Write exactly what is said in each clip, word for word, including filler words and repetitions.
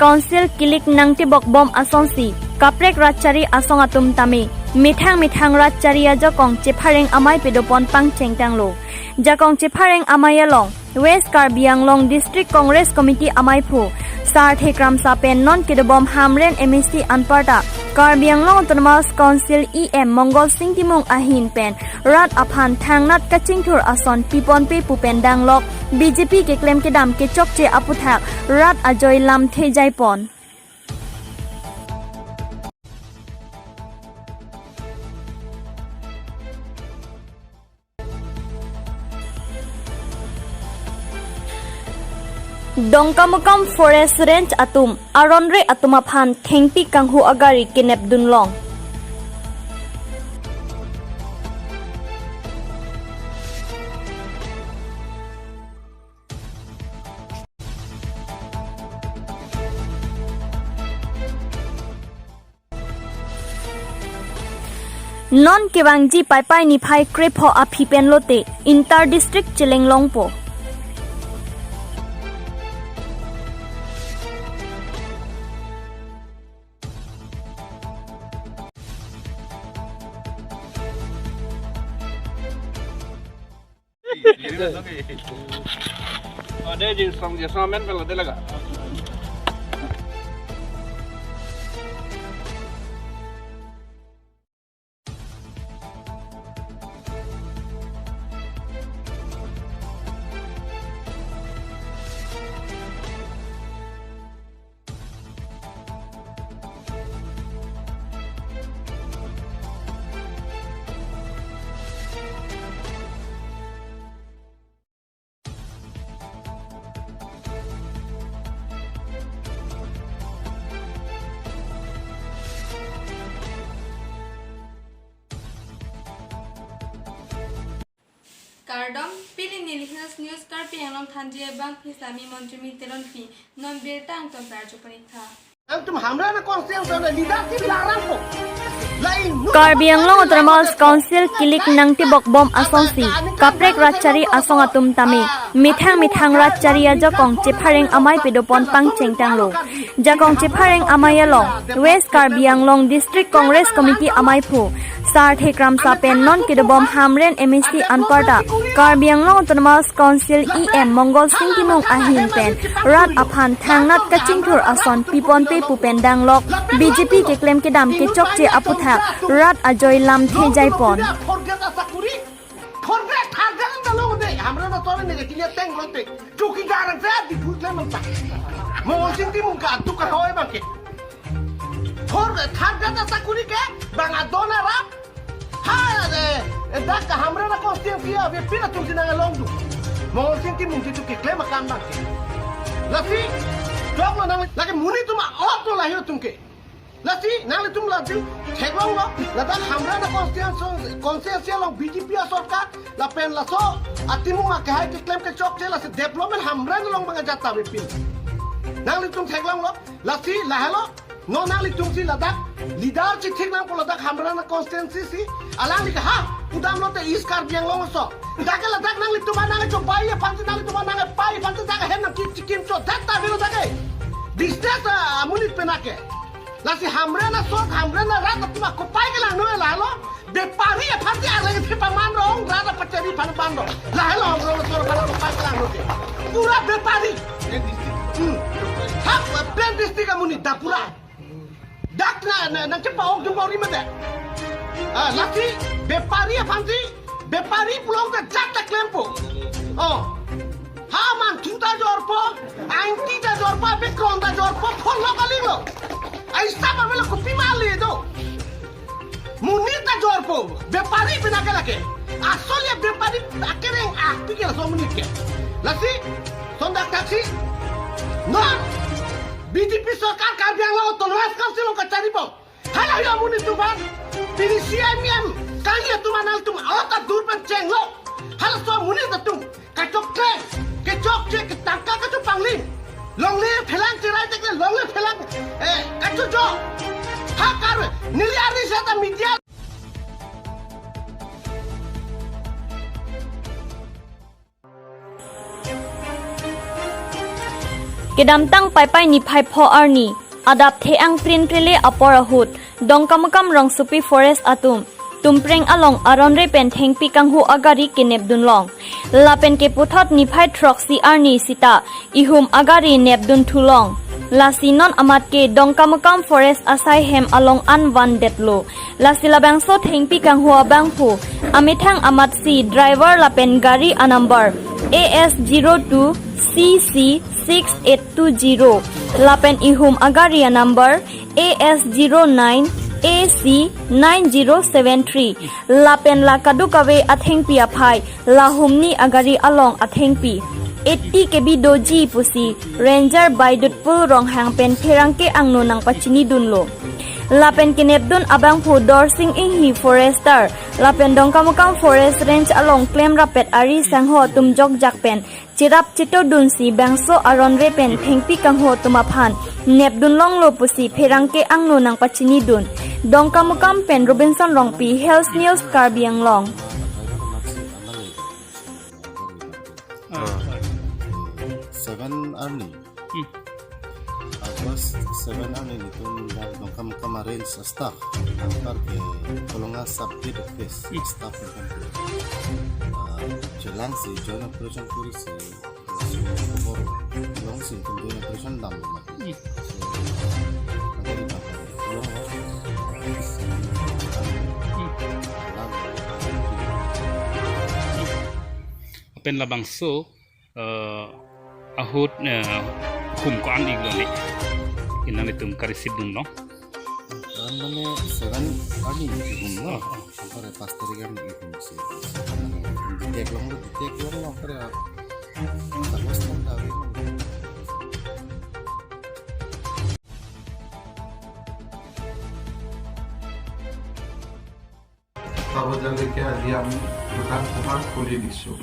Council kilik nangtibok bom asonsi kaprek rat chari asong atum tame methang methang rat chari ajakong chephareng amei pedopon pangcheng tanglo. Jakong chephareng amei along West Karbi Anglong District Congress Committee ameiphu Sarthe Kramsa pen non kedobom Hamren M A C anparta Karbi Anglong Autonomous Council E M Mongal Sing Timung ahin pen rat aphan thangnat kachingthur ason piponpe pu pen danglok B J P keklem kedam kechokche aputhak rat ajoi lamthe jaipon. Dongkamukam Forest Range atum aron-re atum aphan thengpi kanghu agari kenep dunlong. Non kevangji Paipai niphai krepho aphi pen lote inter district cheleng longpo. Ade ji song je samen pela de laga. Kardom, pini Nilly Hills News Karbi Anglong thanji abang phi sami Monjumi Teronpi, non birta angton prarjo panik tha. Ang tum Hamren constituency na leadership larang ko. Lain nu Karbi Anglong Autonomous Council kilik nangtibok bom asonsi kaprek rat chari asong atum tame methang methang rat chari ajakong chephareng amei pedopon pangcheng tanglo. Jakong chephareng amei along West Karbi Anglong District Congress Committee ameiphu Sarthe Kramsa pen non kedobom Hamren M A C anparta Karbi Anglong Autonomous Council E M Mongal Sing Timung ahin pen rat aphan thangnat kachingthur ason piponpe pu pen danglok B J P keklem kedam kechokche aputhak rat ajoi lamthe jaipon. Forget asakuri. Forget, target ang dalong de. Hamren na tore ne kini teng lote. Chowkidar ang sa di put lemang sa. Mongal Sing Timung ka atuk ka hoi bang ke. Forget, target asakuri ke bang adon arap. Ha, eh, eh, dak ka Hamren constituency ave pin atum si nang longdun. Mongal Sing Timung si tu keklem akam bang ke. Lasi, jok lo nang, lake monit atum a-ot lo lahei atum ke. Lasi, nanglitum lasi theklonglo, ladak Hamren constituency, constituency along B J P asorkar, lapen laso atimung ma kehai keklem kechokche, lasi development Hamren along bang ajat ta bipin. Nanglitum theklonglo, lasi lahelo, non nanglitum si ladak leader chithik nangpo ladak Hamren constituency si, alangli ke ha, pudam lote East Karbi Anglong aso. Dak ke ladak nanglitum anang chobai aphan si nanglitum anang pai aphan si dak hem nang ki chikim cho, dak ta bilo dak ke. Business, ah, amonit penang ke. Lasi Hamren aso, Hamren arat atum akopai kelangno lahelo, bepari aphan si areng si paman rong, rat apachari aphan paman rong. Lahelo Hamren aso aphan akopai kelangno ke. Pura bepari. Hmm. Ha, pen district amonit dak pura. Dak na, na, nangchepa-ok jumpa ori mate. Ah, lasi bepari aphan si, bepari pulote jat ta klempo. Oh. Ha manthu ta jorpo, aingti ta jorpo, bekron ta jorpo, pholok aling lo. Ai sab avelo kopi ma le do. Monit ta jorpo, bepari penang ke lake. Asol ya bepari akereng ah pikir so monit ke. Lasi, sondak taksi, non B J P sorkar Karbi Anglong Autonomous Council along kachari po. Hala ya monit atum aphan. Pini C M M kali atum anal atum ot adur pen chenglo. Halaso amonit atum kachokche, kechokche, ketangka kachopangling. Longle phelang cherai tekle, longle phelang, eh, kachojo. Ha kar, neli ari seta media. Kedamtang Paipai niphai pho arni, adap the-ang prin prele apor ahut, Dongkamukam rongsopi forest atum Tumpreng along aronre pen thengpi kanghu agari kenepdun long. Lapen keputhot niphai throksi arni sita ihum agari nepdun thu long. Lasi non amat ke Dongkamukam forest asai hem along an van detlo. Lasi labangso thengpi kanghu abangphu amethang amatsi driver lapen gari anumber A S zero two C C six eight two zero lapen ihum agari anumber A S zero nine A C nine zero seven three lapen la kadokave athengpi aphai la humni agari along athengpi eighty K B doji pusi Ranger Baidutpul Ronghang pen pherangke angno nangpachinidunlo. Lapen kenepdun abangphu Dorsing Inghi forester lapen Dongkamukam forest range along klemrap-et ari sangho atum jokjak pen cherap chetodunsi bangso aronre pen thengpi kanghu atum aphan nepdun longlo pusi pherangke angno nangpachinidun. Dongkamukam pen Robinson Rongpi, Health News, Karbi Anglong. Ah, seven arni. Hmm. August seven arni nelitum dak Dongkamukam range staff, anparke Kolonga sub beat office, hmm, staff nelitum, ah, chelangsi joint operation kurisi, khobor longsi nelitum joint operation dam. Hmm. So, agari dam. Long, hmm, dam. Lapen labangso, eh, ahut, eh, hum ko-an iklo ne? Inam itum ka-receive dun long. An mane seven arni ihum lo. Oh, oh. Anpar pas tarik arni ihum si. Mane detect longlo, detect longlo anpar. Tapos tong tawi long. পাবজালৈকে আজি আমি দোকান পোহাৰ খুলি দিছো।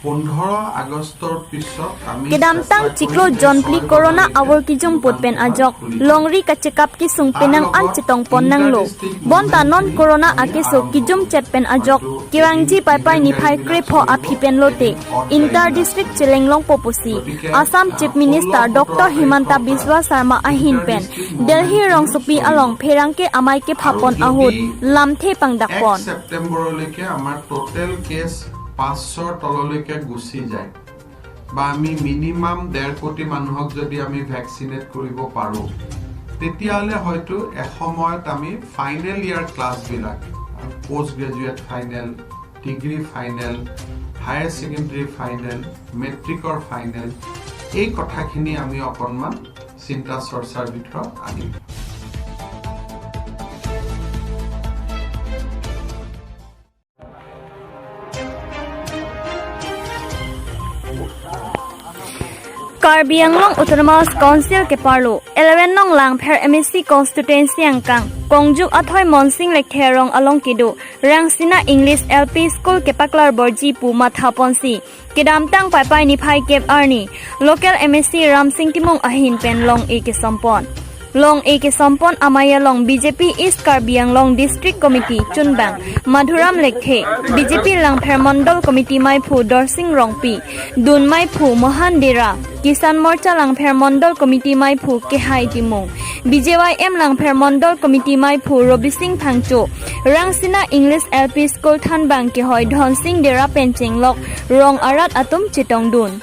পোন্ধৰ আগষ্টৰ পিছত আমি Kedamtang চেষ্টা chiklo কৰিম যে jon phli ছয় corona তাৰিখে avur kijum put pen দোকান ajok, পোহাৰ খুলি দিম। Longri kachekap kesung penang an chetong pon nanglo. Bonta non corona akeso kijum chet pen ajok, kerangji Paipai niphai krepho aphi pen lote inter district cheleng longpo pusi Assam Chief Minister Doctor Himanta Biswa Sarma ahin pen Delhi rongsopi along pherangke amei kepha pon ahut lamthe pangdak pon. এক ছেপ্টেম্বৰলৈকে আমাৰ টোটেল কেছ পাঁচশৰ তললৈকে গুচি যায় বা আমি মিনিমাম ডেৰ কোটি মানুহক যদি আমি ভেকচিনেট কৰিব পাৰোঁ, তেতিয়াহ'লে হয়তো এসময়ত আমি ফাইনেল ইয়াৰ ক্লাছবিলাক, post graduate final, degree final, higher secondary final, মেট্ৰিকৰ ফাইনেল, এই কথাখিনি আমি অকণমান চিন্তা চৰ্চাৰ ভিতৰত আনিম। Karbi Anglong Autonomous Council keparlo, eleven nong Langpher M A C constituency angkang, Kongjuk athoi Monsing Lekthe arong along kedo, Rangsina English L P School kepaklar borji pu matha ponsi, kedamtang Paipai niphai kep arni, local M A C Ramsing Timung ahin pen long-e kesompon. Long-e kesompon amei along B J P East Karbi Anglong District Committee chunbang Madhuram Lekthe, B J P Langpher Mondol Committee meiphu Dorsing Rongpi, dun meiphu Mohan Dera, Kisan Morcha Langpher Mondol Committee meiphu Kehai Timung, B J Y M Langpher Mondol Committee meiphu Robising Phangcho, Rangsina English L P School thanbang kehoi Dhonsing Dera pen chenglok rong arat atum chetongdun.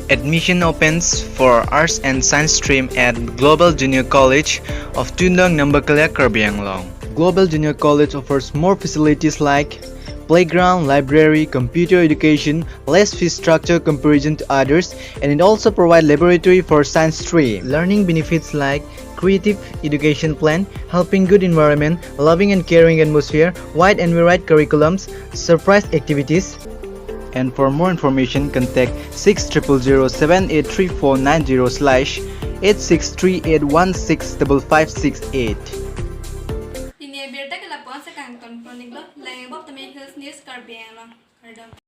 Admission opens for Arts and Science stream at Global Junior College of Tuindang, Nambakelia, Karbi Anglong. Global Junior College offers more facilities like playground, library, computer education, less fee structure comparison to others, and it also provides laboratory for science stream. Learning benefits like creative education plan, helping good environment, loving and caring atmosphere, wide and varied curriculums, surprise activities. And for more information, contact six triple zero seven eight three four nine zero slash eight six three eight one six double five six eight. Pini abirta ke lapu-an si kangton kronik lo, lang abang tame Hills News Karbi Anglong. Kardom.